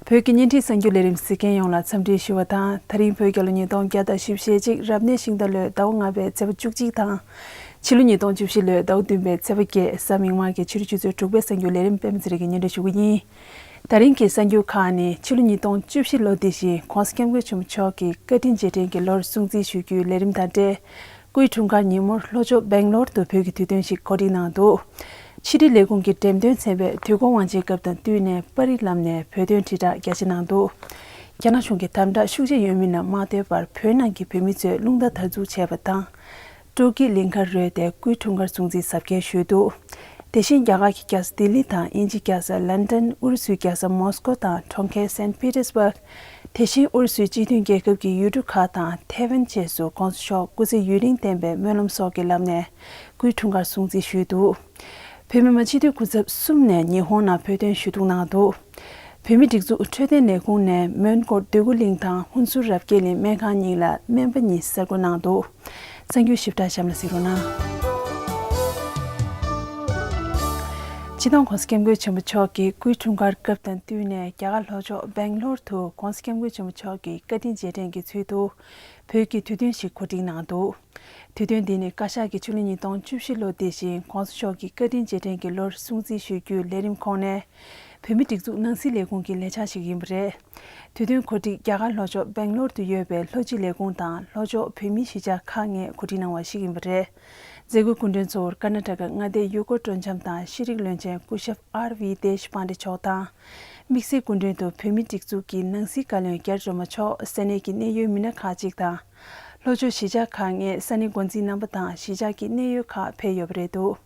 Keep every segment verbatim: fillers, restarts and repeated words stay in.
བོད་ཀྱི་བརྙན་འཕྲིན་གསར་འགྱུར་ལས་རིམ་གཟིགས་མཁན་ཡོངས་ལ་འཚམས་འདྲི་ཞུ་བ་དང་། ད་རིང་བོད་རྒྱལ་ལོ་ཉིས་སྟོང་བརྒྱ་དང་བཞི་བཅུ་ཞེ་གཅིག་རབ་གནས་ཤིང་རྟ་ལོའི་ཟླ་བ་ལྔ་པའི་ཚེས་པ་བཅུ་གཅིག་དང་། ཕྱི་ལོ་ཉིས་སྟོང་བཅུ་བཞི་ལོའི་ཟླ་བ་བདུན་པའི་ཚེས་པ་བརྒྱད། གཟའ་མིག་དམར་གྱི་ཕྱི་དྲོ་ཆུ་ཚོད་དྲུག་པའི་གསར་འགྱུར་ལས་རིམ་པད་མ་ཚེ་རིང་གིས་སྙན་སྒྲོན་ཞུ་གི་ཡིན། ད་རིང་གི་གསར་འགྱུར་ཁག་ནི། ཕྱི་ལོ་ཉིས་སྟོང་བཅུ་བཞི་ལོ་འདི་བཞིན་༸གོང་ས་༸སྐྱབས་མགོན་ཆེན་པོ་མཆོག་གི་བཀའ་དྲིན་རྗེས་དྲན་གྱི་ལོར་སྲུང་བརྩི་ཞུ་རྒྱུའི་ལས་རིམ་དང་འབྲེལ། སྐུའི་འཁྲུངས་སྐར་ཉིན་མོར་ལྷོ་ཕྱོགས་སྦེང་ལོར་དུ་བོད་ཀྱི་དུས་སྟོན་ཞིག་གོ་སྒྲིག་གནང་འདུག་ཕྱི་དྲིལ་ལས་ཁུངས་ཀྱི་འགྲེམས་སྟོན་ཚན་པས་དུས་འཁོར་དབང་ཆེན་སྐབས་དང་བསྟུན་ནས་པར་རིས་ལམ་ནས་བོད་དོན་དྲིལ་བསྒྲགས་རྒྱ་ཆེ་གནང་འདུག་རྒྱ་ནག་གཞུང་གིས་དམ་དྲག་ཤུགས་ཆེ་ཡོད་མི་རྣམས་མ་ཐོན་པར་བོད་ནང་གི་བོད་མི་ཚོས་རླུང་རྟ་དར་འཛུགས་བྱས་པ་དང་། སྤྲོ་སྐྱིད་གླིང་གར་རོལ་ཏེ་སྐུའི་འཁྲུངས་སྐར་སྲུང་བརྩི་གཟབ་རྒྱས་ཞུས་འདུག་དེ་བཞིན་རྒྱ་གར་གྱི་རྒྱལ་ས་ལྡི་ལི་དང་། དབྱིན་ཇིའི་རྒྱལ་ས་ལན་ཏན། ཨུ་རུ་སུའི་རྒྱལ་ས་མོ་སྐོ་དང་གྲོང་ཁྱེར་སན་པི་ཏེར་སྦུག་དེ་བཞིན་ཨུ་རུ་སུའི་སྤྱི་མཐུན་རྒྱལ་ཁབ་ཀྱི་ཡུལ་གྲུ་ཁག་དང་ཐའེ་ཝན་བཅས་སུ་༸གོང་ས་མཆོག་སྐུ་ཚེ་ཡུན་རིང་བརྟན་པའི་སྨོན་ལམ་སོགས་ཀྱི་ལམ་ནས་སྐུའི་འཁྲུངས་སྐར་སྲུང་བརྩི་ཞུས་འདུག་བོད་མི་མང་སྤྱི་འཐུས་སྐུ་ཚབ་གསུམ་ནས་ཉི་ཧོང་ནང་བོད་དོན་ཞུ་གཏུག་གནང་འདུག་བོད་མིའི་སྒྲིག་འཛུགས་འཕྲོད་བསྟེན་ལས་ཁུངས་ནས་མོན་སྐོར་འདོད་རྒུ་གླིང་དང་ཧུན་སུར་རབ་རྒྱས་གླིང་སྨན་ཁང་གཉིས་ལ་སྨན་པ་གཉིས་གསར་བསྐོ་གནང་འདུག་གསར་འགྱུར་ཞིབ་ཕྲ་གཤམ་ལ་གཟིགས་རོགས་གནང་། སྤྱི་ནོར་༸གོང་ས་༸སྐྱབས་མགོན་ཆེན་པོ་མཆོག་གི་སྐུའི་འཁྲུངས་སྐར་སྐབས་དང་བསྟུན་ནས། རྒྱ་གར་ལྷོ་ཕྱོགས་སྦེང་ལོར་དུ་༸གོང་ས་༸སྐྱབས་མགོན་ཆེན་པོ་མཆོག་གི་བཀའ་དྲིན་རྗེས་དྲན་གྱི་ཚུལ་དུ་བོད་ཀྱི་དུས་སྟོན་ཞིག་གོ་སྒྲིག་གནང་འདུག་དུས་སྟོན་འདི་ནི་བཀའ་ཤག་གིས་ཕྱི་ལོ་ཉིས་སྟོང་བཅུ་བཞི་ལོ་འདི་བཞིན་༸གོང་ས་མཆོག་གི་བཀའ་དྲིན་རྗེས་དྲན་གྱི་ལོར་སྲུང་བརྩི་ཞུ་རྒྱུའི་ལས་རིམ་ཁོངས་ནས། བོད་མིའི་སྒྲིག་འཛུགས་ནང་སྲིད་ལས་ཁུངས་ཀྱི་ལས་འཆར་ཞིག་ཡིན་པ་རེད། དུས་སྟོན་གོ་སྒྲིག་རྒྱ་གར་ལྷོ་ཕྱོགས་སྦེང་ལོར་དུ་ཡོད་པའི་ལྷོ་སྤྱི་ལས་ཁུངས་དང་ལྷོ་ཕྱོགས་བོད་མིའི་གཞིས་ཆགས་ཁག་ལྔས་གོ་སྒྲིག་གནང་བ་ཞིག་ཡིན་པ་རེད། མཛད་སྒོའི་སྐུ་མགྲོན་གཙོ་བོར་ཀར་ན་ཊ་ཀ་མངའ་སྡེའི་ཡུལ་སྐོར་སྤྲོ་འཆམ་དང་ཤེས་རིག་བློན་ཆེན་སྐུ་ཞབས་ཨར་ཝི་དེ་ཤ་པཱན་ཌེ་མཆོག་དང་། དམིགས་བསལ་སྐུ་མགྲོན་དུ་བོད་མིའི་སྒྲིག་འཛུགས་ཀྱི་ནང་སྲིད་བཀའ་བློན་རྒྱ་རི་སྒྲོལ་མ་མཆོག་ས་གནས་ཀྱི་གནད་ཡོད་མི་སྣ་ཁག་ཅིག་དང་། ལྷོ་ཕྱོགས་གཞིས་ཆགས་ཁག་ལྔའི་ས་གནས་འགོ་འཛིན་རྣམ་པ་དང་གཞིས་ཆགས་ཀྱི་གནད་ཡོད་ཁག་ཕེབས་ཡོད་པ་རེད་འདུག་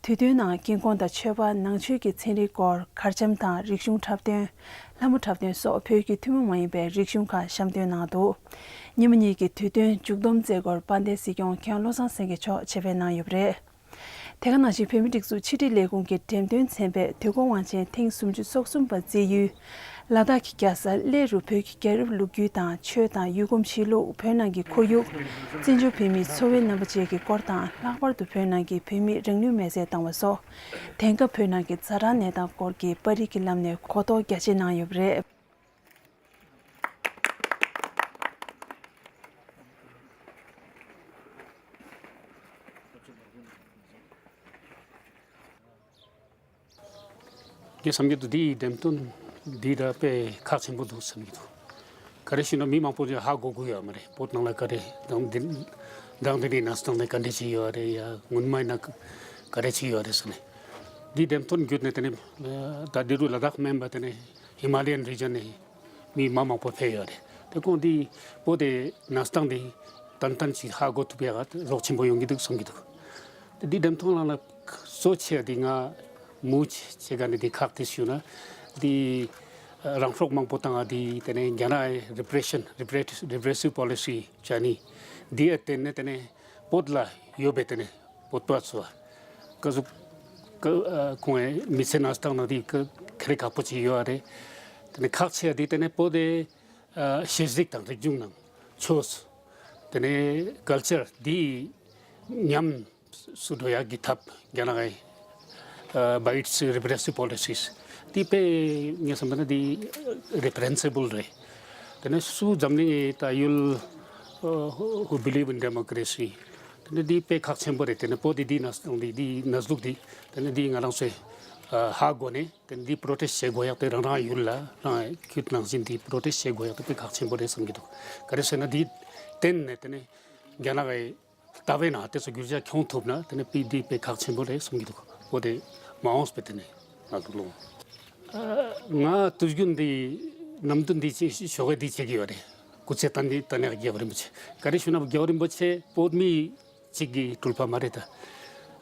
དུས་སྟོན་ནང་དཀྱིལ་འཁོར་དང་མཆོད་པ། ནང་ཆོས་ཀྱི་ཚན་རིག་སྐོར། གར་འཆམ་དང་རིག་གཞུང་འཁྲབ་སྟོན། ལྷ་མོ་འཁྲབ་སྟོན་སོགས་བོད་ཀྱི་ཐུན་མོང་མ་ཡིན་པའི་རིག་གཞུང་ཁག་བཤམས་སྟོན་གནང་འདུག་ཉིན་མ་གཉིས་ཀྱི་དུས་སྟོན་མཇུག་བསྡོམས་མཛད་སྒོར་དཔལ་ལྡན་སྲིད་སྐྱོང་མཁན་བློ་བཟང་སེང་གེ་མཆོག་ཆེད་ཕེབས་གནང་ཡོད་པ་རེད། དེ་ག་ནང་བཞིན་བོད་མིའི་སྒྲིག་འཛུགས་ཕྱི་དྲིལ་ལས་ཁུངས་ཀྱི་འགྲེམས་སྟོན་ཚན་པས་དུས་འཁོར་དབང་ཆེན་ཐེངས་སུམ་ཅུ་སོ་གསུམ་པ་རྩིས་ཡུལ། ལ་དྭགས་ཀྱི་རྒྱལ་ས་གླེ་རུ་བོད་ཀྱི་རྒྱལ་རབས་ལོ་རྒྱུས་དང་ཆོས་དང་ཡུལ་གོམས་གཤིས་ལུགས། བོད་ནང་གི་ཁོར་ཡུག་བཙན་བྱོལ་བོད་མིའི་འཚོ་བའི་རྣམ་པ་བཅས་ཀྱི་སྐོར་དང་། ལྷག་པར་དུ་བོད་ནང་གི་བོད་མིས་རང་ལུས་མེར་སྲེག་བཏང་བ་སོགས། དེང་སྐབས་བོད་ནང་གི་ཛ་དྲག་གནས་སྟངས་སྐོར་གྱི་པར་རིས་ཀྱི་ལམ་ནས་གོ་རྟོགས་རྒྱ་ཆེ་གནང་ཡོད་པ་རེད། ངས་བསམ་གྱི་འདུག་འདིའི་འགྲེམས་སྟོན་འདི་ད་དཔེ་ཁག་ཆེན་པོ་འདུག་བསམ་གྱི་འདུག་ག་རེ་ཞུས་ན་མི་མང་པོ་ཅིག་ཧ་གོ་གི་ཡོད་མ་རེད། བོད་ནང་ལ་ག་རེ་དང་འདི་དང་འདི་འདྲའི་གནས་སྟངས་ནས་ག་འདྲ་ཅིག་ཡོད་རེད། ཡ་སྔོན་མ་ཡིན་ན་ག་རེ་ཅིག་ཡོད་རེད་ཟེར་ནས། འདིའི་འགྲེམས་སྟོན་བརྒྱུད་ནས་དེ་ནས་ད་འདི་རུ་ལ་དྭགས་མིན་པ་དེ་ནས་ཧི་མ་ལ་ཡན་རི་ཇན་ནས་མི་མང་མང་པོ་ཕེབས་ཡོད་རེད། དེ་ཁོང་འདི་བོད་དེ་གནས་སྟངས་འདི་ཏན་ཏན་ཅིག་ཧ་གོ་ཐུབ་ཡག་རོགས་ཆེན་པོ་ཡོང་གི་འདུག་བསམ་གྱི་འདུག་དེ་འདི་འགྲེམས་སྟོན་ནང་ལ་གཙོ་ཆེ་བ་འདི་ང་མུ་ཆེ་ག་ནས་འདི་ཁག་དེ་ཞུ་ན་འདི་རང་སྲོག་མང་པོ་བཏང་བ་འདི། དེ་ནས་རྒྱ་ནག་གི་རི་པི་རེ་ཤན། རི་པི་རེ་སིབ་པོ་ལི་སི་བྱ་ནི་འདི་ཡ་བརྟེན་ནས་དེ་ནས་བོད་ལ་ཡོད་པའི་དེ་ནས་བོད་པ་ཚོ་ཀ་ཟུག་ཀ་ཁོང་གི་མི་ཚེ་གནས་སྟངས་ནང་འདི་ཀ་ཁེ་རེ་ཁག་པོ་ཅིག་ཡོད་རེད། དེ་ནས་ཁག་ཆེ་བ་འདི་དེ་ནས་བོད་དེ་ཨ་ཤེས་རིག་དང་རིག་གཞུང་དང་ཆོས། དེ་ནས་ཀལ་ཅར་འདི་ཉམས་སུ་འགྲོ་ཡག་གི་ཐབས་རྒྱ་ནག་གི་ཨ་by its repressive policies འདི་དཔེ་ངས་བསམ་པ་ན་འདི་རི་པི་རེན་སི་བལ་རེད། དེ་ནས་སུ་འཛམ་གླིང་གི་ད་ཡུལ་ཨ་who believe in democracy དེ་ནས་འདི་དཔེ་ཁག་ཆེན་པོ་རེད། དེ་ནས་བོད་འདི་འདི་ན་འདི་འདི་གནས་ལུགས་འདི་དེ་ནས་འདི་ང་རང་ཚོས་ཨ་ཧ་གོ་ནས། དེ་འདི་པྲོ་ཊེ་སི་བྱེད་དགོས་ཡག་དེ་རང་རང་ཡུལ་ལ་རང་ཁྱོད་ནང་བཞིན་འདི་པྲོ་ཊེ་སི་བྱེད་དགོས་ཡག་དེ་དཔེ་ཁག་ཆེན་པོ་རེད་བསམ་གྱི་འདུག་ག་རེ་ཟེར་ན་འདི་བརྟེན་ནས་དེ་ནས་རྒྱ་ནག་གི་ལྟ་བའི་ནང་དེ་ཚོ་བསྒྱུར་བཅོས་ཁྱོང་ཐུབ་ན་དེ་ནས་དཔེ་འདི་དཔེ་ཁག་ཆེན་པོ་རེད་བསམ་གྱི་འདུག་བོད་དེ་མ་འོངས་པའི་དེ་ནས་ང་ཚོ་ལོ་ང་དུས་རྒྱུན་འདི་ནམ་དུས་འདི་བྱེད་ཞོགས་ཀས་འདི་བྱེད་ཀྱི་ཡོད་རེད། སྐུ་ཚེ་བརྟན་འདི་བརྟན་ཡག་རྒྱལ་བ་རིན་པོ་ཆེ། ག་རེ་ཞུ་ན་རྒྱལ་བ་རིན་པོ་ཆེ་བོད་མི་གཅིག་གི་སྤྲུལ་པ་མ་རེད་ད།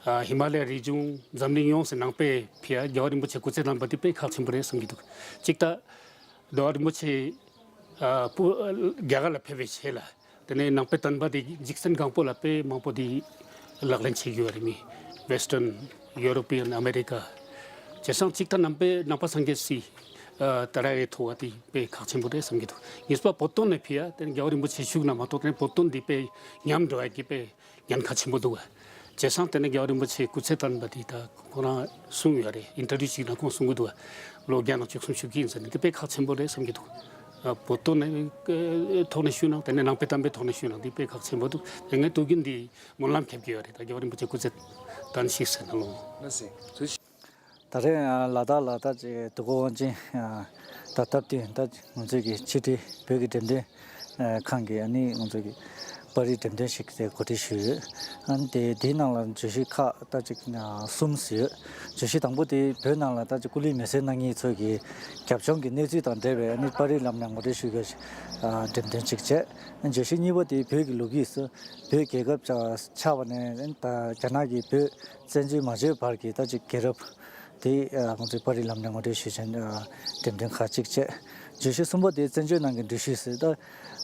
ཨ་ཧི་མ་ལ་ཡ་རི་ལྗོངས་འཛམ་གླིང་ཡོངས་སུ་ནང་པའི་ཕི་ཡ་རྒྱལ་བ་རིན་པོ་ཆེ་སྐུ་ཚེ་བརྟན་པ་འདི་དཔེ་ཁག་ཆེན་པོ་རེད་བསམ་གྱི་འདུག་གཅིག་ད་རྒྱལ་བ་རིན་པོ་ཆེ་ཨ་བོད་རྒྱ་གར་ལ་ཕེབས་པའི་རྗེས་ལ་དེ་ནས་ནང་པའི་བསྟན་པ་འདི་འཇིག་རྟེན་གང་པོ་ལ་དཔེ་མང་པོ་འདི་ལག་ལེན་བྱེད་ཀྱི་ཡོད་རེད། མི་Western European America བྱས་ཙང་གཅིག་ད་ནང་པའི་ནང་པ་སངས་རྒྱས་སི་ཨ་ད་ར་ཡའི་ཐོག་བ་འདི་དཔེ་ཁག་ཆེན་པོ་རེད་བསམ་གྱི་འདུག་གཉིས་པ་བོད་དོན་ནས་ཕི་ཡ་དེ་ནས་རྒྱལ་བ་རིན་པོ་ཆེ་བཞུགས་ན་མ་གཏོགས་དེ་ནས་བོད་དོན་འདི་དཔེ་ཉམས་འགྲོ་ཡ་གི་དཔེ་ཉེན་ཁ་ཆེན་པོ་འདུག་བྱས་ཙང་དེ་ནས་རྒྱལ་བ་རིན་པོ་ཆེ་སྐུ་ཚེ་བརྟན་པ་དེ་ད་ཁོ་རང་གསུངས་ཡོད་རེད། ཨིན་ཊར་བིའུ་ཅིག་ནང་ཁོང་གསུང་གི་འདུག་བ། ལོ་བརྒྱ་ནང་བཅུ་གསུམ་བཞུགས་ཀྱི་ཡིན་ཟེར་ནས། དེ་དཔེ་ཁག་ཆེན་པོ་རེད་བསམ་གྱི་འདུག། ཨ། བོད་དོན་ནི་ཨ་ཐོག་ནས་ཞུས་ན། དེ་ནས་ནང་པའི་དམ་པའི་ཐོག་ནས་ཞུས་ན། འདི་དཔེ་ཁག་ཆེན་པོ་འདུག། དེ་ངས་དུས་རྒྱུན་འདི་སྨོན་ལམ་འཁྱེར་གྱི་ཡོད་རེད། ད་རྒྱལ་བ་རིན་པོ་ཆེ་སྐུ་ཚེ་བརྟན་ཞིག་ཟེར་ན་ལོ། ད་རེས་ཨ་ལ་དྭགས་ལ་ད་ཅིག་དུས་འཁོར་དབང་ཆེན་ཨ་ད་སྟབས་བསྟུན་ད་ང་ཚོའི་གི་ཕྱི་དྲིལ་བོད་ཀྱི་འགྲེམས་སྟོན་ཨ་ཁང་གི་ཨ་ནི་ང་ཚོའི་གི་པར་རིས་འགྲེམས་སྟོན་ཞིག་དེ་གོ་སྒྲིག་ཞུས་ཡོད། ཨ་ནི་དེ་དེའི་ནང་ལ་བརྗོད་གཞི་ཁག་ད་ཅིག་ཨ་གསུམ་ཡོད། བརྗོད་གཞི་དང་པོ་དེ་བོད་ནང་ལ་ད་ཅིག་སྐུ་ལུས་མེ་སྲེག་གནང་མཁན་ཚོ་གི་རྒྱབ་ལྗོངས་ཀྱི་གནས་ཚུལ་དང་འབྲེལ་བའི་ཨ་ནི་པར་རིས་ལམ་ནས་ངོ་སྤྲོད་ཞུ་དགོས་ཞེས་ཨ་འགྲེམས་སྟོན་ཅིག་བྱས། བརྗོད་གཞི་གཉིས་པ་དེ་བོད་ཀྱི་ལོ་རྒྱུས་སུ་བོད་རྒྱལ་ཁབ་ཆགས་པ་ནས་ད་རྒྱ་ནག་གིས་བོད་བཙན་འཛུལ་མ་བྱས་བར་གྱི་ད་ཅིག་རྒྱལ་རབས་དེ་ཨ་ང་ཚོས་པར་རིས་ལམ་ནས་ངོ་སྤྲོད་ཞུས་བྱས། ཨ་འགྲེམས་སྟོན་ཁག་ཅིག་བྱས། བརྗོད་གཞི་གསུམ་པ་དེ་བཙན་བྱོལ་ནང་གི་འགྲུལ་བཞུད་ཟེར། ད་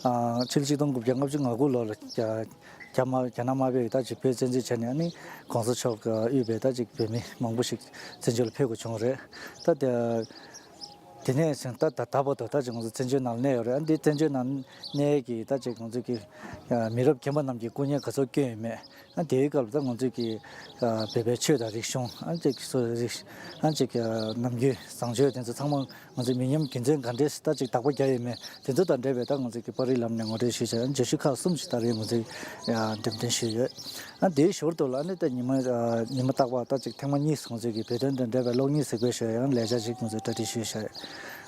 ཨ་ཕྱི་ལོ་ཆིག་སྟོང་དགུ་བརྒྱ་ལྔ་བཅུ་ང་དགུ་ལོ་ལ་རྒྱ་རྒྱ་དམར་རྒྱ་ནག་དམར་པོས་ད་ཅིག་བོད་བཙན་འཛུལ་བྱས་ནས། ཨ་ནི་གོང་ས་མཆོག་གིས་དབུས་པའི་ད་ཅིག་བོད་མི་མང་པོ་ཞིག་བཙན་བྱོལ་ལ་ཕེབས་དགོས་བྱུང་བ་རེད། ད་དེ་དེ་ནས་བཟུང་ད་ད་ད་བར་དུ་ད་ཅིག་ང་ཚོ་བཙན་བྱོལ་ནང་གནས་ཡོད་རེད། ཨ་འདི་བཙན་བྱོལ་ནང་གནས་ཀྱི་ད་ཅིག་ང་ཚོ་གི་ཨ་མི་རབས་རྒན་པ་རྣམས་ཀྱིས་སྐུ་ངལ་ག་ཚོད་བསྐྱོན་ཡོད་མེད། ཨ་དེའི་སྐབས་ལ་ད་ང་ཚོས་ཀྱི་ཨ་བོད་པའི་ཆོས་དང་རིག་གཞུང་། ཨ་ཅིག་སོ་རིག་ཨ་ཅིག་ཨ་ནམ་རྒྱུན་བཟང་སྤྱོད་དེ་ཚོ་ཚང་མ་ང་ཚོས་མི་ཉམས་རྒྱུན་འཛིན་ག་འདྲས་ད་ཅིག་བདག་པོ་རྒྱག་ཡོད་མེད། དེ་ཚོ་དང་འབྲེལ་བའི་ད་ང་ཚོས་ཀྱི་པར་རིས་ལམ་ནས་ངོ་སྤྲོད་ཞུས་བྱས། བརྗོད་གཞི་ཁག་གསུམ་ཞིག་ད་རེས་ང་ཚོས་ཨ་འགྲེམས་སྟོན་ཞུས་ཡོད། ཨ་དེའི་ཞོར་དུ་ལ་ཨ་ནི་ད་ཉི་མ་ཨ་ཉི་མ་རྟག་པར་ད་ཅིག་ཐེངས་མ་གཉིས་ང་ཚོས་ཀྱི་བོད་དོན་དང་འབྲེལ་བའི་གློག་བརྙན་གཟིགས་པའི་ཞུ་ཡང་ལས་བྱ་ཞིག་ང་ཚོས་གྲ་སྒྲིག་ཞུས་བྱས།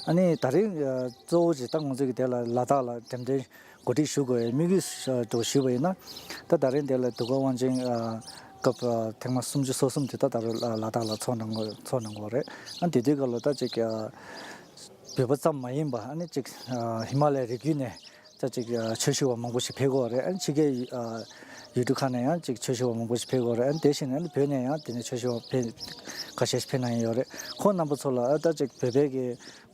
ཨ་ནི་ད་རེས་ཨ་གཙོ་བོ་ཞིག་ད་ང་ཚོས་ཀྱི་དེ་ལ་ལ་དྭགས་ལ་འགྲེམས་སྟོན་གོ་སྒྲིག་ཞུ་དགོས་པའི་དམིགས་ཡུལ་འདྲ་བོ་ཞུས་པ་ཡིན་ན། ད་ད་རིང་དེ་ལ་དུས་འཁོར་དབང་ཆེན་ཨ་སྐབས་ཨ་ཐེངས་མ་སུམ་ཅུ་སོ་གསུམ་དེ་ད་ད་རུང་ལ་ལ་དྭགས་ལ་ཚོགས་གནང་གི་ཚོགས་གནང་གི་ཡོད་རེད། ཨ་དེ་དུས་སྐབས་ལ་ད་ཅིག་ཨ་བོད་པ་ཙམ་མ་ཡིན་པ་ཨ་ནི་ཅིག་ཨ་ཧི་མ་ལ་ཡའི་རི་རྒྱུད་ནས་ད་ཅིག་ཨ་ཆོས་ཞུ་བ་མང་པོ་ཞིག་ཕེབས་ཀྱི་ཡོད་རེད། ཨ་ནི་ཕྱི་རྒྱལ་ཨ་ཡུལ་གྲུ་ཁག་ནས་ཡང་ཅིག་ཆོས་ཞུ་བ་མང་པོ་ཞིག་ཕེབས་ཀྱི་ཡོད་རེད། ཨ་ནི་དེ་བཞིན་ཨ་ནི་བོད་ནས་ཡང་དེ་ནས་ཆོས་ཞུ་བ་ཕེབས་ཁ་ཤས་ཤིག་ཕེབས་གནང་ཡོད་རེད། ཁོང་རྣམ་པ་ཚོ་ལ་ཨ་ད་ཅིག་བོད་པའི་གི་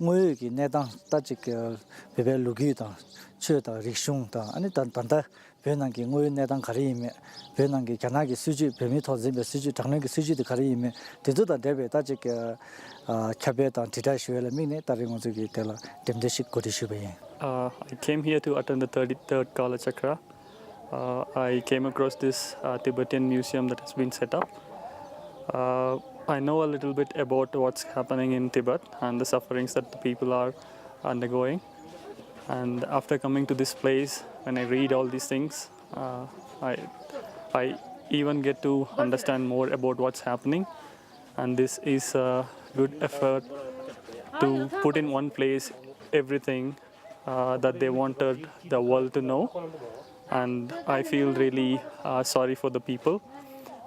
དངོས་ཡོད་ཀྱི་གནས་སྟངས། ད་ཅིག་ཨ་བོད་པའི་ལོ་རྒྱུས་དང་ཆོས་དང་རིག་གཞུང་དང་། ཨ་ནི་ད་ད་ལྟ་བོད་ནང་གི་དངོས་ཡོད་གནས་སྟངས་ག་རེ་ཡིན་མེད། བོད་ནང་གི་རྒྱ་ནག་གི་སྲིད་བྱུས། བོད་མིའི་ཐོག་འཛིན་པའི་སྲིད་བྱུས། དྲག་གནོན་གྱི་སྲིད་བྱུས་དེ་ག་རེ་ཡིན་མེད། དེ་ཚོ་དང་འབྲེལ་བའི་ད་ཅིག་ཨ་ཁྱབ་སྤེལ་དང་དྲིལ་བསྒྲགས་ཞུ་ཡས་ལ་དམིགས་ནས་ད་རེས་ང་ཚོ་གིས་དེ་ལ་འགྲེམས་སྟོན་ཞིག་གོ་སྒྲིག་ཞུས་པ་ཡིན། Uh, I came here to attend the thirty-third Kala Chakra. Uh, I came across this uh, Tibetan museum that has been set up. Uh, I know a little bit about what's happening in Tibet and the sufferings that the people are undergoing. And after coming to this place, when I read all these things, uh, I, I even get to understand more about what's happening. And this is a good effort to put in one place everything uh, that they wanted the world to know. And I feel really uh, sorry for the people.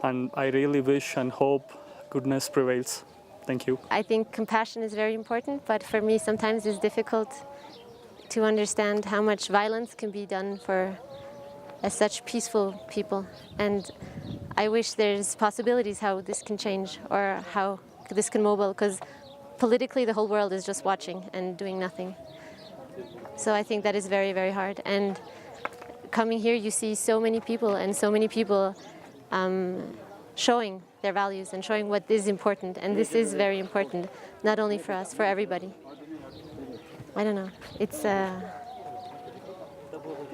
And I really wish and hope goodness prevails. Thank you. I think compassion is very important, but for me, sometimes it's difficult to understand how much violence can be done for uh, such peaceful people. And I wish there's possibilities how this can change or how this can mobile, because politically the whole world is just watching and doing nothing. So I think that is very, very hard. And coming here, you see so many people and so many people um, showing their values and showing what is important. And this is very important, not only for us, for everybody. I don't know. It's uh,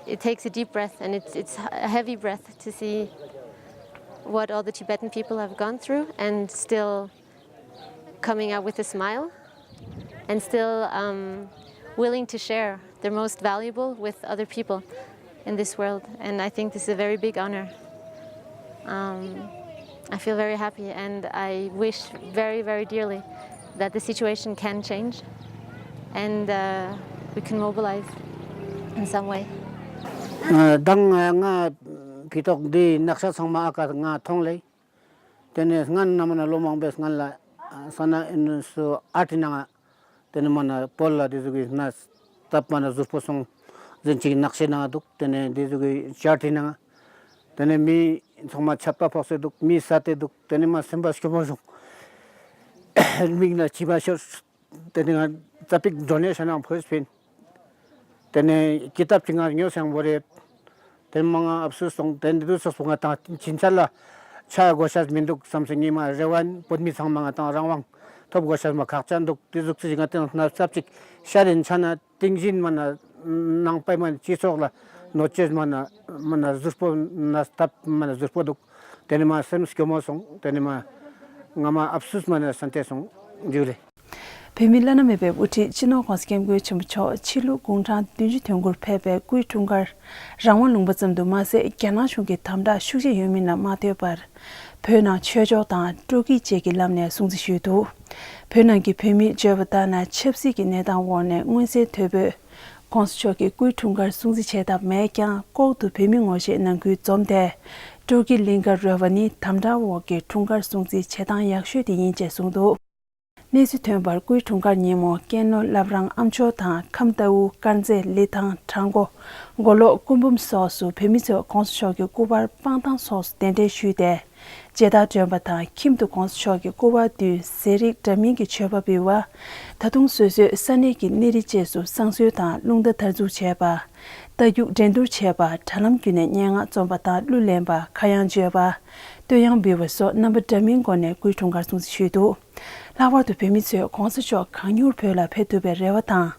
it takes a deep breath, and it's it's a heavy breath to see what all the Tibetan people have gone through and still coming out with a smile and still um, willing to share their most valuable with other people in this world. And I think this is a very big honor. Um, I feel very happy, and I wish very, very dearly that the situation can change and uh, we can mobilize in some way. དང་ང་གི་ཐོག་འདི་ནག་ཤ་ཚང་མ་ཨ་ཀ་ང་མཐོང་ལེ། དེ་ནས་སྔན་ན་མ་ན་ལོ་མང་པོའི་སྔན་ལ་ས་ན་ཨིན་སུ་ཨ་ཏི་ནང་དེ་ནས་མ་ན་བོད་ལ་དེ་ཟུག་གི་ན་སྟབས་མ་ན་ཟུར་པོ་སོང་ཟིན་ཅིག་ནག་ཤེད་ནང་འདུག། དེ་ནས་དེ་ཟུག་གི་ཅར་ཏི་ནང་དེ་ནས་མི་ཚང་མ་ཆད་པ་ཕོག་སེ་འདུག། མི་ས་དེ་འདུག། དེ་ནས་མ་སེམས་པ་སྐྱོ་པོ་བྱུང་། མིག་ན་མཆི་མ་ཤོར། དེ་ནས་ང་ཙ་པིག་འགྲོ་ནས་ཤ་ནང་ཕོས་ཕིན། དེ་ནས་ཀི་ཏབ་ཅིག་ང་ཉོ་སང་བོ་རེད། དེ་མ་ང་ཨབ་སུ་སོང་། དེ་འདི་དུས་སོགས་པོ་ང་དང་ཕྱིན་ཆད་ལ་ཆ་དགོས་ཤ་མི་འདུག་བསམ་སེ། ངས་མ་རེ་བ་བོད་མི་ཚང་མ་ང་དང་རང་དབང་ཐོབ་དགོས་ཤ་མ་ཁག་ཅན་འདུག། དེ་ཟུག་ཚིག་ང་དེ་ན་ཙབ་ཅིག་ཤ་རིན་ཆ་ན་ཏིང་ཞིན་མ་ན་ནང་པའི་མ་ན་སྤྱི་ཚོགས་ལ་གནོད་བྱེད་མ་ན་མ་ན་ཟུར་པོ་ན་སྟབས་མ་ན་ཟུར་པོ་འདུག། དེ་ནས་མ་སེམས་སྐྱོ་མོ་སོང་། དེ་ནས་མ་ང་མ་ཨབ་སུས་མ་ནས་སན་ཏེ་སོང་། འཇུ་ལེ། བོད་མིའི་བླ་ན་མེད་པའི་དབུ་ཁྲིད་སྤྱི་ནོར་༸གོང་ས་༸སྐྱབས་མགོན་ཆེན་པོ་མཆོག་ཕྱི་ལོ་དགུང་གྲངས་བདུན་ཅུ་དོན་དགུར་ཕེབས་པའི་སྐུའི་འཁྲུངས་སྐར་རང་དབང་ལུང་པ་ཙམ་དུ་མ་ཟད། རྒྱ་ནག་གཞུང་གི་དམ་དྲག་ཤུགས་ཆེ་ཡོད་མིན་ལ་མ་ལྟོས་པར། བོད་ནང་ཆོས་ཕྱོགས་དང་སྤྲོ་སྐྱིད་བཅས་ཀྱི་ལམ་ནས་སྲུང་བརྩི་ཞུས་འདུག། བོད་ནང་གི་བོད་མིས་བརྗོད་པ་ལྟར་ན། ཆབ་སྲིད་ཀྱི་གནས་སྟངས་འོག་ནས་མངོན་གསལ་དོད་པོས་༸གོང་ས་མཆོག་གི་སྐུའི་འཁྲུངས་སྐར་སྲུང་བརྩི་བྱས་ཐབས་མེད་ཀྱང་། ལྐོག་ཏུ་བོད་མི་ངོ་ཤེས་ནང་ཁུལ་འཛོམས་ཏེ། སྤྲོ་སྐྱིད་གླིང་གར་རོལ་བ་ནི་དམ་དྲག་འོག་གི་འཁྲུངས་སྐར་སྲུང་བརྩིའི་བྱེད་སྟངས་ཡག་ཤོས་དེ་ཡིན་ཅེས་གསུངས་འདུག། གནས་ཚུལ་ཐོན་པར། སྐུའི་འཁྲུངས་སྐར་ཉིན་མོ་ཀན་ལྷོ་བླ་བྲང་ཨ་མཆོག་དང་། ཁམས་རྟའུ། དཀར་མཛེས། ལི་ཐང་། བྲག་འགོ། མགོ་ལོག་སྐུ་འབུམ་སོགས་སུ་བོད་མི་ཚོས་༸གོང་ས་མཆོག་གི་སྐུ་པར་སྤང་ཐང་སོགས་སུ་གདན་འདྲེན་ཞུས་ཏེ། མཇལ་དར་སྒྲོན་པ་དང་། ཁྱིམ་དུ་༸གོང་ས་མཆོག་གི་སྐུ་པར་བསྡུས་ཟས་རིགས་འདྲ་མིན་གྱི་མཆོད་པ་འབུལ་བ། ད་དུང་སོ་སོའི་ས་གནས་ཀྱི་གནས་རི་བཅས་སུ་བསང་གསོལ་དང་རླུང་རྟ་དར་འཛུགས་བྱས་པ། རྟ་རྒྱུག་འགྲན་བསྡུར་བྱས་པ། དྲ་ལམ་བརྒྱུད་ནས་སྙན་ངག་རྩོམ་པ་དང་གླུ་ལེན་པ། ཁ་གཡང་བརྗོད་པ། བསྟོད་དབྱངས་འབུལ་བ་སོགས་རྣམ་པ་འདྲ་མིན་སྒོ་ནས་སྐུའི་འཁྲུངས་སྐར་སྲུང་བརྩི་ཞུས་འདུག། ལྷག་པར་དུ་བོད་མི་ཚོས་༸གོང་ས་མཆོག་གང་མྱུར་བོད་ལ་ཕེབས་ཐུབ་པའི་རེ་བ་དང་།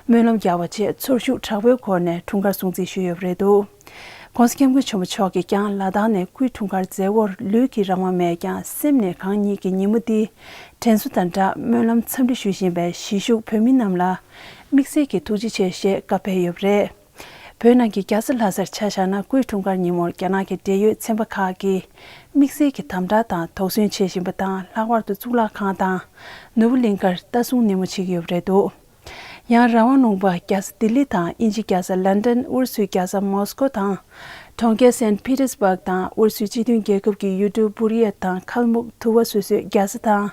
སྨོན་ལམ་རྒྱག་པ་བཅས་ཚོར་ཤུགས་དྲག་པོའི་སྒོ་ནས་འཁྲུངས་སྐར་སྲུང་བརྩི་ཞུས་ཡོད་པ་རེད་འདུག། ༸གོང་ས་༸སྐྱབས་མགོན་ཆེན་པོ་མཆོག་གིས་ཀྱང་ལ་དྭགས་ནས་སྐུའི་འཁྲུངས་སྐར་མཛད་སྒོར་ལུས་ཀྱི་རང་དབང་མེད་ཀྱང་། སེམས་ནས་གང་ཉིད་ཀྱི་ཉིན་མོ་འདི་དྲན་གསོ་དང་སྦྲགས་སྨོན་ལམ་འཚམས་འདྲི་ཞུ་བཞིན་པའི་གཞིས་བཞུགས་བོད་མི་རྣམས་ལ་དམིགས་བསལ་གྱི་ཐུགས་རྗེ་ཆེ་ཞེས་བཀའ་ཕེབས་ཡོད་པ་རེད། བོད་ནང་གི་རྒྱལ་ས་ལྷ་སར་ཆ་བཞག་ན། སྐུའི་འཁྲུངས་སྐར་ཉིན་མོར་རྒྱ་ནག་གི་འབྲེལ་ཡོད་ཚན་པ་ཁག་གིས་དམིགས་བསལ་གྱི་དམ་དྲག་དང་དོགས་ཟོན་བྱེད་བཞིན་པ་དང་། ལྷག་པར་དུ་གཙུག་ལག་ཁང་དང་ནོར་བུ་གླིང་ཁར་ལྟ་སྲུང་ནན་མོ་བྱེད་ཀྱི་ཡོད་པ་རེད་འདུག། ཡང་རང་དབང་ལུང་པ་རྒྱལ་ས་ལྡི་ལི་དང་དབྱིན་ཇི་རྒྱལ་ས་ལན་ཀྲན། ཨུ་རུ་སུའི་རྒྱལ་ས་མོ་སི་ཀོ་དང་། གྲོང་ཁྱེར་སན་པི་ཏེར་སྦུག་དང་། ཨུ་རུ་སུའི་སྤྱི་མཐུན་རྒྱལ་ཁབ་ཀྱི་ཡུལ་གྲུ་བུར་ཡ་དང་ཁལ་མུག་ཐུ་བ་སོ་སོའི་རྒྱལ་ས་དང་།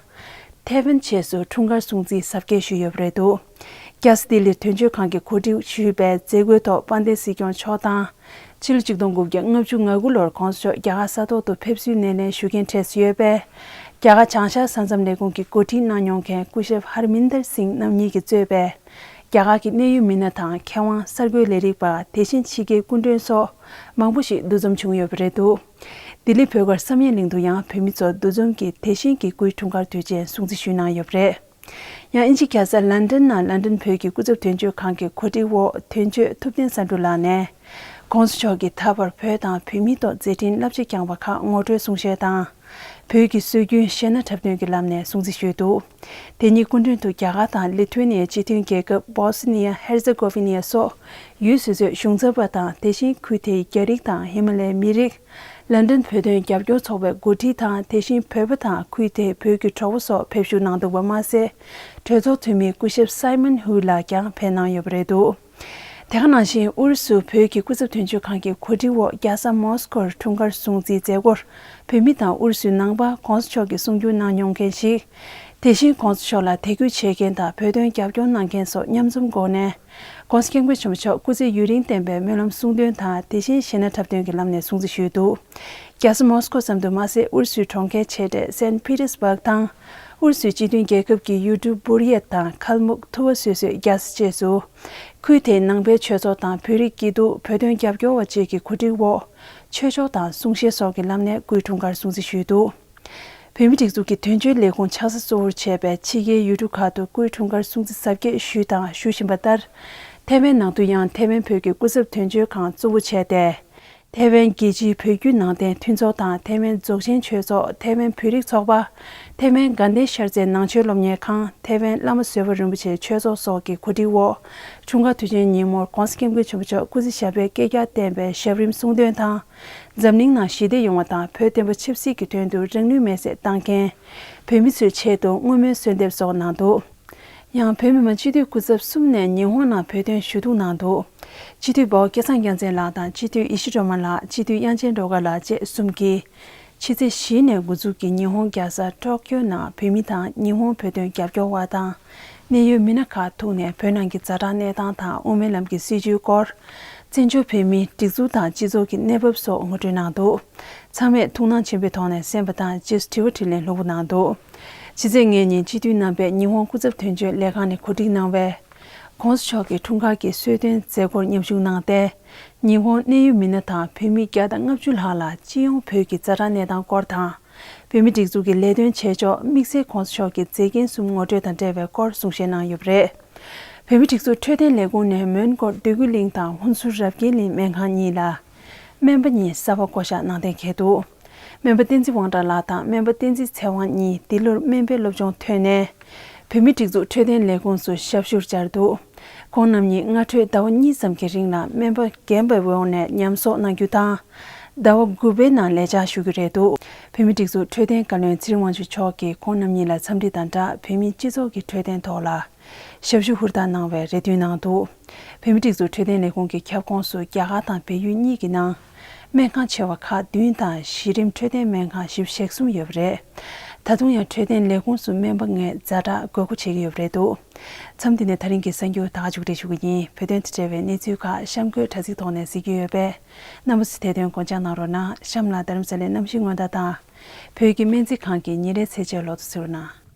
ཐེ་ཝན་བཅས་སུ་འཁྲུངས་སྐར་སྲུང་བརྩིའི་གཟབ་རྒྱས་ཞུས་ཡོད་པ་རེད་འདུག། རྒྱལ་ས་ལྡི་ལིར་དོན་གཅོད་ཁང་གིས་གོ་སྒྲིག་ཞུས་པའི་མཛད་སྒོའི་ཐོག་དཔལ་ལྡན་སྲིད་སྐྱོང་མཆོག་དང་། ཕྱི་ལོ་ཆིག་སྟོང་དགུ་བརྒྱ་ལྔ་བཅུ་ང་དགུ་ལོར་༸གོང་ས་མཆོག་རྒྱ་གར་ས་ཐོག་ཏུ་ཕེབས་བསུའི་སྣེ་ལེན་ཞུ་མཁན་གྲས་སུ་ཡོད་པའི། རྒྱ་གར་བྱང་ཤར་ས་མཚམས་ལས་ཁུངས་ཀྱི་འགོ་ཁྲིད་གནང་མྱོང་མཁན་སྐུ་ཞབས་ཧར་མིན་དར་སིང་རྣམ་གཉིས་ཀྱིས་གཙོས་པའི། རྒྱ་གར་གྱི་གནད་ཡོད་མི་སྣ་དང་མཁས་དབང་། གསར་འགོད་ལས་རིགས་པ། དེ་བཞིན་ཕྱི་རྒྱལ་སྐུ་མགྲོན་སོགས་མང་པོ་ཞིག་འདུ་འཛོམས་བྱུང་ཡོད་པ་རེད་འདུག། ལྡི་ལི་བོད་སྒར་བསམ་ཡས་གླིང་དུ་ཡང་བོད་མི་ཚོ་འདུ་འཛོམས་ཀྱིས་དེ་བཞིན་གྱི་སྐུའི་འཁྲུངས་སྐར་དུས་ཆེན་སྲུང་བརྩི་ཞུས་གནང་ཡོད་པ་རེད། ཡང་དབྱིན་ཇི་རྒྱལ་ས་ལན་ཀྲན་ནང་ལན་ཀྲན་བོད་ཀྱི་སྐུ་ཚབ་དོན་གཅོད་ཁང་གི་གོ་སྒྲིག་འོག་དོན་གཅོད་ཐུབ་བསྟན་བསམ་འགྲུབ་ལགས་ནས། ༸གོང་ས་མཆོག་གིས་ད་བར་བོད་དང་བོད་མིའི་ཐོག་མཛད་འཕྲིན་རླབས་ཆེ་བསྐྱངས་པ་ཁག་ངོ་སྤྲོད་གསུང་བཤད་དང་། བོད་ཀྱི་སྲོལ་རྒྱུན་གཞས་སྣ་འཁྲབ་སྟོན་གྱི་ལམ་ནས་སྲུང་བརྩི་ཞུས་འདུག། དེ་ཉིད་སྐུ་མགྲོན་དུ་རྒྱ་གར་དང་ལི་ཐུ་ནི་ཡ། སྤྱི་མཐུན་རྒྱལ་ཁབ་བོ་སི་ནི་ཡ་ཧེར་ཛེ་གོ་ཝི་ནི་ཡ་སོགས་ཡུལ་སོ་སོའི་གཞུང་ཚབ་པ་དང་། དེ་བཞིན་ཁུལ་དེའི་རྒྱ་རིགས་དང་ཧི་མ་ལའི་མི་རིགས། ལན་ཀྲན་བོད་དོན་རྒྱབ་སྐྱོར་ཚོགས་པའི་འགོ་ཁྲིད་དང་། དེ་བཞིན་བོད་པ་དང་ཁུལ་དེའི་བོད་ཀྱི་གྲོགས་པོ་སོགས་ཕེབས་ཞུགས་གནང་འདུག་པ་མ་ཟད། གྲོས་ཚོགས་འཐུས་མི་སྐུ་ཞབས་སའི་མོན་ཧུའུ་ལགས་ཀྱང་ཕེབས་གནང་ཡོད་པ་རེད་འདུག། དེ་ག་ནང་བཞིན་ཨུ་རུ་སུ་བོད་ཀྱི་སྐུ་ཚབ་དོན་གཅོད་ཁང་གི་གོ་སྒྲིག་འོག་རྒྱལ་ས་མོ་སི་ཀོར་འཁྲུངས་སྐར་སྲུང་བརྩིའི་མཛད་སྒོར་བོད་མི་དང་ཨུ་རུ་སུའི་ནང་པ་༸གོང་ས་མཆོག་གི་གསུང་བསྒྱུར་གནང་མྱོང་མཁན་ཞིག། དེ་བཞིན་༸གོང་ས་མཆོག་ལ་དད་གུས་བྱེད་མཁན་དང་བོད་དོན་རྒྱབ་སྐྱོར་གནང་མཁན་སོགས་མཉམ་འཛོམས་སྒོ་ནས། ༸གོང་ས་༸སྐྱབས་མགོན་ཆེན་པོ་མཆོག་སྐུ་ཚེ་ཡུན་རིང་བརྟན་པའི་སྨོན་ལམ་གསུང་འདོན་དང་། དེ་བཞིན་གཞས་སྣ་འཁྲབ་སྟོན་གྱི་ལམ་ནས་སྲུང་བརྩི་ཞུས་འདུག། རྒྱལ་ས་མོ་སི་ཀོ་ཙམ་དུ་མ་ཟད། ཨུ་རུ་སུའི་གྲོང་ཁྱེར་ཆེ་གྲས་སན་པི་ཏེར་སྦུག་དང་། ཨུ་རུ་སུའི་སྤྱི་མཐུན་རྒྱལ་ཁབ་ཀྱི་ཡུལ་གྲུ་བུར་ཡ་དང་ཁལ་མུག་ཐུ་བ་སོ་སོའི་རྒྱལ་ས་བཅས་སུ། ཁུལ་དེའི་ནང་པའི་ཆོས་ཚོགས་དང་། བོད་རིགས་སྐྱིད་སྡུག། བོད་དོན་རྒྱབ་སྐྱོར་བ་བཅས་ཀྱི་གོ་སྒྲིག་འོག། ཆོས་ཕྱོགས་དང་གསུང་བཤད་སོགས་ཀྱི་ལམ་ནས་སྐུའི་འཁྲུངས་སྐར་སྲུང་བརྩི་ཞུས་འདུག། བོད་མིའི་སྒྲིག་འཛུགས་ཀྱི་དོན་གཅོད་ལས་ཁུངས་ཕྱག་ས་གཙོ་བོར་བྱས་པའི་ཕྱི་རྒྱལ་ཡུལ་གྲུ་ཁག་ཏུ་སྐུའི་འཁྲུངས་སྐར་སྲུང་བརྩི་གཟབ་རྒྱས་ཞུས་དང་ཞུ་བཞིན་པ་ལྟར། ཐེ་ཝན་ནང་དུ་ཡང་ཐེ་ཝན་བོད་ཀྱི་སྐུ་ཚབ་དོན་གཅོད་ཁང་གཙོ་བོ་བྱས་ཏེ། ཐེ་ཝན་རྒྱལ་སྤྱིའི་བོད་བརྒྱུད་ནང་བསྟན་མཐུན་ཚོགས་དང་། ཐེ་ཝན་རྫོགས་ཆེན་ཆོས་ཚོགས། ཐེ་ཝན་བོད་རིགས་ཚོགས་པ། ཐེ་ཝན་དགའ་ལྡན་ཤར་རྩེ་ནང་ཆོས་སློབ་གཉེར་ཁང་། ཐེ་ཝན་བླ་མ་བཟོད་པ་རིན་པོ་ཆེ་ཆོས་ཚོགས་སོགས་ཀྱི་གོ་སྒྲིག་འོག། འཁྲུངས་སྐར་དུས་ཆེན་ཉིན་མོར་༸གོང་ས་༸སྐྱབས་མགོན་ཆེན་པོ་མཆོག་སྐུ་ཚེ་ཞབས་པད་བསྐལ་བརྒྱར་བརྟན་པའི་ཞབས་རིམ་གསུང་འདོན་དང་། འཛམ་གླིང་ནང་ཞི་བདེ་ཡོང་བ་དང་། བོད་བསྟན་པ་ཆབ་སྲིད་ཀྱི་དོན་དུ་རང་ལུས་མེར་སྲེག་བཏང་མཁན་བོད་མི་ཚོའི་ཆེད་དུ་བསྔོ་སྨོན་གསོལ་འདེབས་སོགས་གནང་འདུག། ཡང་བོད་མི་མང་སྤྱི་འཐུས་སྐུ་ཚབ་གསུམ་ནས་ཉི་ཧོང་ནང་བོད་དོན་ཞུ་གཏུག་གནང་འདུག། སྤྱི་འཐུས་འབའ་བོ་སྐལ་བཟང་རྒྱལ་མཚན་ལགས་དང་། སྤྱི་འཐུས་ཡེ་ཤེས་སྒྲོལ་མ་ལགས། སྤྱི་འཐུས་དབྱངས་ཅན་སྒྲོལ་དཀར་ལགས་བཅས་གསུམ་གྱིས། ཕྱི་ཚེས་བཞི་ནས་འགོ་འཛུགས་ཀྱིས་ཉི་ཧོང་རྒྱལ་ས་ཊོ་ཀྱོ་ནང་བོད་མི་དང་ཉི་ཧོང་བོད་དོན་རྒྱབ་སྐྱོར་བ་དང་། གནད་ཡོད་མི་སྣ་ཁག་ཐུག་ནས་བོད་ནང་གི་ཛ་དྲག་གནས་སྟངས་དང་། དབུ་མའི་ལམ་གྱི་སྲིད་བྱུས་སྐོར། བཙན་བྱོལ་བོད་མིའི་སྒྲིག་འཛུགས་དང་སྤྱི་ཚོགས་ཀྱི་གནས་བབ་སོགས་ངོ་སྤྲོད་གནང་འདུག། ཚང་མས་ཐུགས་སྣང་ཆེན་པོའི་ཐོག་ནས་གསན་པ་དང་། རྗེས་སུ་དྲི་བ་དྲིས་ལན་ལྷུག་པོ་གནང་འདུག། ཕྱི་ཚེས་ལྔ་ཉིན་སྤྱི་འཐུས་རྣམ་པས་ཉི་ཧོང་སྐུ་ཚབ་དོན་གཅོད་ལས་ཁང་ནས་གོ་སྒྲིག་གནང་བའི་༸གོང་ས་མཆོག་གི་འཁྲུངས་སྐར་གྱི་གསོལ་སྟོན་མཛད་སྒོར་མཉམ་ཞུགས་གནང་སྟེ། ཉི་ཧོང་གནད་ཡོད་མི་སྣ་དང་བོད་མི་བརྒྱ་དང་ལྔ་བཅུ་ལྷག་ལ་སྤྱི་ཡོངས་བོད་ཀྱི་ཛ་དྲག་གནས་སྟངས་སྐོར་དང་། བོད་མིའི་སྒྲིག་འཛུགས་ཀྱི་ལས་དོན་བྱེད་ཕྱོགས། དམིགས་བསལ་༸གོང་ས་མཆོག་གི་མཛད་འགན་གསུམ་ངོ་སྤྲོད་དང་འབྲེལ་བའི་སྐོར་གསུང་བཤད་གནང་ཡོད་པ་རེད། བོད་མིའི་སྒྲིག་འཛུགས་འཕྲོད་བསྟེན་ལས་ཁུངས་ནས་མོན་གྷོ་འདོད་རྒུ་གླིང་དང་ཧུན་སུར་རབ་རྒྱས་གླིང་སྨན་ཁང་གཉིས་ལ། སྨན་པ་གཉིས་གསར་པ་བསྐོ་གཞག་གནང་གཏན་འཁེལ་འདུག། སྨན་པ་བསྟན་འཛིན་དབང་གྲགས་ལགས་དང་སྨན་པ་བསྟན་འཛིན་ཚེ་དབང་གཉིས་འདི་ལོར་སྨན་པའི་སློབ་སྦྱོང་ཐོན་ནས། བོད་མིའི་སྒྲིག་འཛུགས་འཕྲོད་བསྟེན་ལས་ཁུངས་སུ་ཞབས་ཞུར་བཅར་འདུག་ཁོང་རྣམ་གཉིས་སྔ་འཕྲོས་ཟླ་བ་གཉིས་ཙམ་གྱི་རིང་ལ་སྨན་པ་རྒན་པའི་འོག་ནས་ཉམས་གསོག་གནང་རྒྱུ་དང་། ཟླ་བ་དགུ་པའི་ནང་ལས་བཅར་ཞུ་རྒྱུ་རེད་འདུག་བོད་མིའི་སྒྲིག་འཛུགས་འཕྲོད་བསྟེན་བཀའ་བློན་ཚེ་རིང་དབང་ཕྱུག་མཆོག་གིས་ཁོང་རྣམ་གཉིས་ལ་འཚམས་འདྲི་དང་སྦྲགས་བོད་མིའི་སྤྱི་ཚོགས་ཀྱི་འཕྲོད་བསྟེན་ཐོག་ལ། ཞབས་ཞུ་ཧུར་ཐག་གནང་བའི་རེ་འདུན་གནང་འདུག་བོད་མིའི་སྒྲིག་འཛུགས་འཕྲོད་བསྟེན་ལས་ཁུངས་ཀྱི་ཁྱབ་ཁོངས་སུ་རྒྱ་གར་དང་བལ་ཡུལ་གཉིས་ཀྱི་ནང་སྨན་ཁང་ཆེ་བ་ཁག་བདུན་དང་གཞི་རིམ་འཕྲོད་བསྟེན་སྨན་ཁང་བཞི་བཅུ་ཞེ་གསུམ་ཡོད་པ་རེད། ད་དུང་ཡང་འཕྲོད་བསྟེན་ལས་ཁུངས་སུ་སྨན་པ་ལྔས་ཛ་དྲག་དགོས་མཁོ་བྱེད་ཀྱི་ཡོད་པ་རེད་འདུག་མཚམས་འདི་ནས་ད་རིང་གི་གསར་འགྱུར་ད་ག་མཇུག་སྒྲིལ་ཞུ་གི་ཡིན། བོད་དོན་དང་འབྲེལ་བའི་གནས་ཚུལ་ཁག་གཤམ་འཁོད་དྲ་ཚིགས་ཐོག་ནས་གཟིགས་རྒྱུ་ཡོད་པས། རྣམ་པ་ཚོས་དེ་དོན་སྐོར་བསྐྱར་གནང་རོགས་གནང་། གཤམ་ལ་རྡ་རམ་ས་ལའི་གནམ་གཤིས་སྔོན་བརྡ་དང་། བོད་ཀྱི་སྨན་རྩིས་ཁང་གི་ཉིན་རེའི་ཚེས་ཆའི་ལོ་ཐོ་གཟིགས་རོགས་གནང་།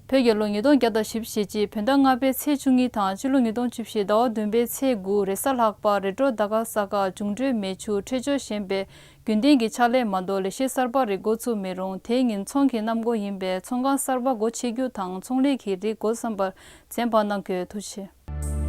བོད་རྒྱལ་ལོ་ཉིས་སྟོང་བརྒྱ་དང་བཞི་བཅུ་ཞེ་གཅིག་བོད་ཟླ་ལྔ་པའི་ཚེས་བཅུ་གཉིས་དང་སྤྱི་ལོ་ཉིས་སྟོང་བཅུ་བཞི་ཟླ་བ་བདུན་པའི་ཚེས་དགུ་རེས་གཟའ་ལྷག་པ། རེས་འགྲོགས་ཟླ་སྐར་ས་ག་བྱུང་འཕྲོད་མེ་ཆུ། འཕྲོད་སྦྱོར་ཞན་པས་རྒྱུན་ལྡན་གྱི་ཕྱག་ལས་མ་གཏོགས་ལས་གཞི་གསར་པ་རིགས་འགོ་ཚུགས་མི་རུང་། དེ་ཉིན་ཚོང་གི་གནམ་སྒོ་ཡིན་པས་ཚོང་ཁང་གསར་པ་སྒོ་ཕྱེ་རྒྱུ་དང་ཚོང་ལས་ཀྱི་རིགས་འགོ་བརྩམས་པར་འཛེམ་པ་གནང་དགོས། ཐུགས་རྗེ་ཆེ།